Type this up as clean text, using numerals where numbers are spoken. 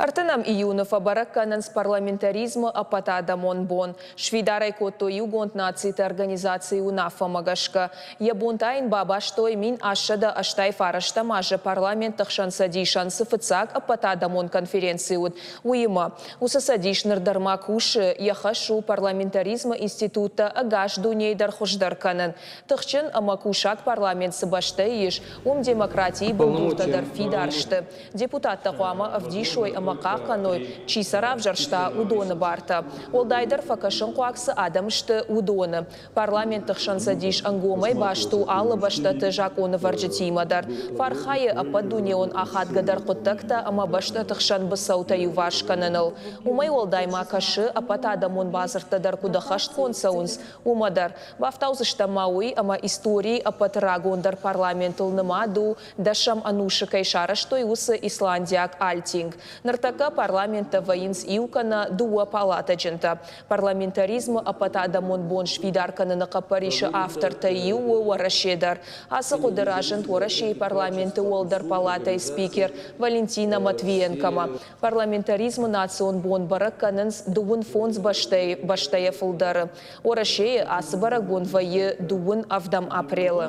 Ӕртынӕм июны фӕбӕрӕг кӕнынц парламентаризмы ӕппӕтадӕмон бон. Сфидар ӕй кодтой Иугонд Нациты Организацийы уынаффӕмӕ гӕсгӕ. Йӕ бон та йын бабастой 1889 азы Парламентты хсӕн цӕдисӕн цы фыццаг ӕппӕтадӕмон конференци уыд, уыимӕ. Уыцы цӕдис ныр дӕр ма кусы, йӕ хӕс у парламентаризмы институттӕ ӕгас дунейы дӕр хуыздӕр кӕнын. Тыхджын ӕмӕ кусӕг парламент цы бӕстӕйы ис, уым демократийы бындуртӕ дӕр фидар сты. Депутаттӕ хъуамӕ ӕвдисой ӕмӕ хъахъхъӕной, чи сӕ равзӕрста, уыдоны бартӕ. Уӕлдайдӕр фӕкӕсынхъуаг цы адӕм сты, уыдоны. Парламентты хсӕн цӕдис ӕнгомӕй баст у алы бӕстӕты закъонӕвӕрджытимӕ дӕр. Фархайы ӕппӕтдунеон ахадгӕдӕр хъуыддӕгтӕ ӕмӕ бӕстӕты хсӕн быцӕутӕ иуварс кӕныныл. Уымӕй уӕлдай ма кӕсы, ӕппӕтадӕмон бадзырдтӕ дӕр куыд ӕххӕстгонд цӕуынц, уымӕ дӕр. Бафтаудзыстӕм ма уый, ӕмӕ историйы ӕппӕты рагондӕр парламентыл нымад у, дӕсӕм ӕнусы кӕй сарӕзтой, уыцы исландиаг Альтинг. Ныртӕккӕ парламенттӕ вӕййынц иу кӕнӕ дыууӕ палатӕджынтӕ. Парламентаризмы ӕппӕтадӕмон бон сфидар кӕныны хъӕппӕрисы автортӕй иу у Уӕрӕсе дӕр. Ацы хъуыды разынд Уӕрӕсейы парламенты уӕлдӕр палатӕйы спикер Валентина Матвиенкомӕ. Парламентаризмы национ бон бӕрӕг кӕнынц дыууын фондз бӕстӕйы бӕстӕйӕ фылдӕры. Уӕрӕсейы ацы бӕрӕгбон вӕййы дыууын ӕвдӕм апрелы.